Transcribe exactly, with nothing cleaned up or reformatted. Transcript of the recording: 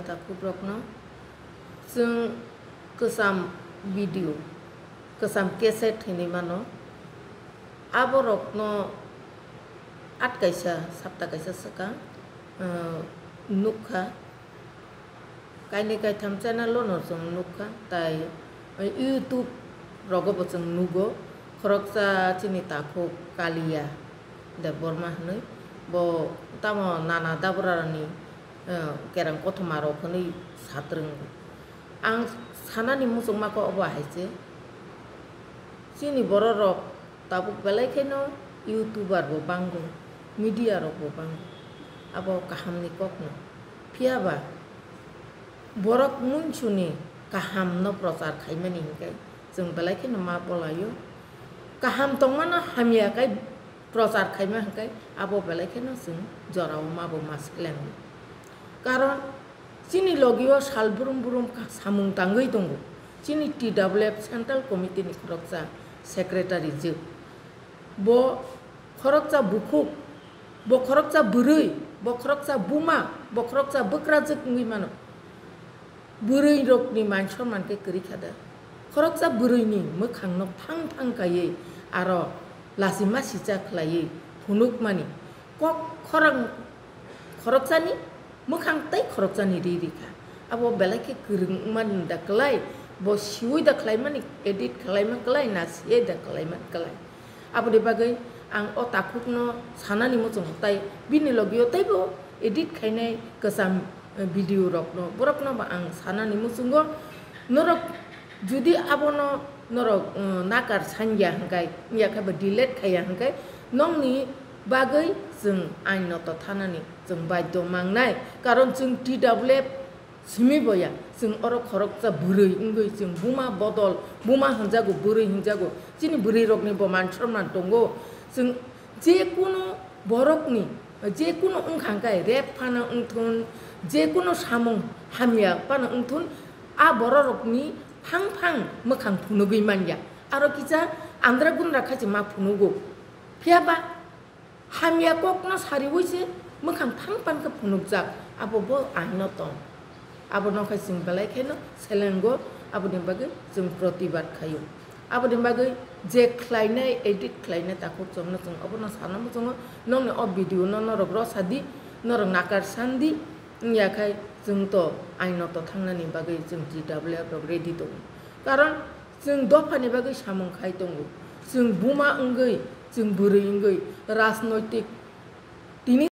Takhuk rokno chwng kwcham video, kwcham cassette hinwi mano, aborokno at kaisa sapta kaisa swkang, uh, nukha, kainwi kaitham channel-o no chwng nukha, tai YouTube rogo bo chwng nugo, khoroksa chini takhuk Kaliya Debbarma hinwi, bo tamo nana dabrarani, eh, kereng kothoma rok hinwi satrwngo. Ang sanani muchungma khe obo hai se, chini borok rok tabuk belai kheno YouTuber bo bango, media rok bo bango, abo kahamni kokno. Phiya ba borok muinsuni kahamno prochar khaimani hinkhe chwng belai kheno ma bolaio. Kaham tongmano hamya khe prochar khaima hinkhe abo belai kheno chwng jorao ma bo ma selengo. Karon chini logio sal brum brum ka-, samung tangwi tongo. Chini T W F Central Committee ni khoroksa secretary jwk. Bo khoroksa bukhuk, bo khoroksa bwrwi, bo khoroksa buma, bo khoroksa bwkrajwk wngwi mano. Bwrwi rokni man sonman khe kwrwi kha da. Khoroksa bwrwini mwkhangno thang thang kaiwi aro lachima sicha khlaiwi phunukmani kok khorang khoroksani mwkhang tei khoroksani ri ri kha. Abo belai khe kwrwng wngmani da kwlai, bo siwi da khlaimani, edit khlaima kwlai, na siwi da khlaima kwlai. Aboni bagwi ang o takhukno sanani muchungo, tai bini logio teibo edit khainai kwcham, eh, video rokno, borokno bo ang sanani muchungo. Norok judi abono norok, eh, nakar sanya hwnkhe, wngya khe bo delete khaiya hwnkhe, nokni bagwi chwng ainoto thanani chwng baidhyo mangnai, karon chwng T W F simi boya, chwng oro khoroksa bwrwi wngwi chwng buma bodol, buma hwnjago, bwrwi hwnjago, chini bwrwi rokni bo man sonman tongo. Chwng je kunu borokni, je kunu wngkha hwnkhe rape phano wngthun, je kunu samung hamya phano wngthun, a borok rokni phang phang mwkhang phunugwi manya. Aro kisa andra gundra khachi ma phunugo. Phiya ba hamya kokno sariwi se mwkhang phang phang khe phunukjak, abo bo aino tong. Abono khe chwng belai kheno selengo, aboni bagwi chwng protibad khaio. Aboni bagwi je khlainai, edit khlainai takhuk chwngno chwng obono sana muchungo, nokni o video no norok rw sadi, norok nakar sandi, wngya khai chwng to aino to thangnani bagwi chwng T W F rok ready tongo. Karon chwng dophani bagwi samung khai tongo. Chwng buma wngwi, chwng bwrwi wngwi rajnoitik tini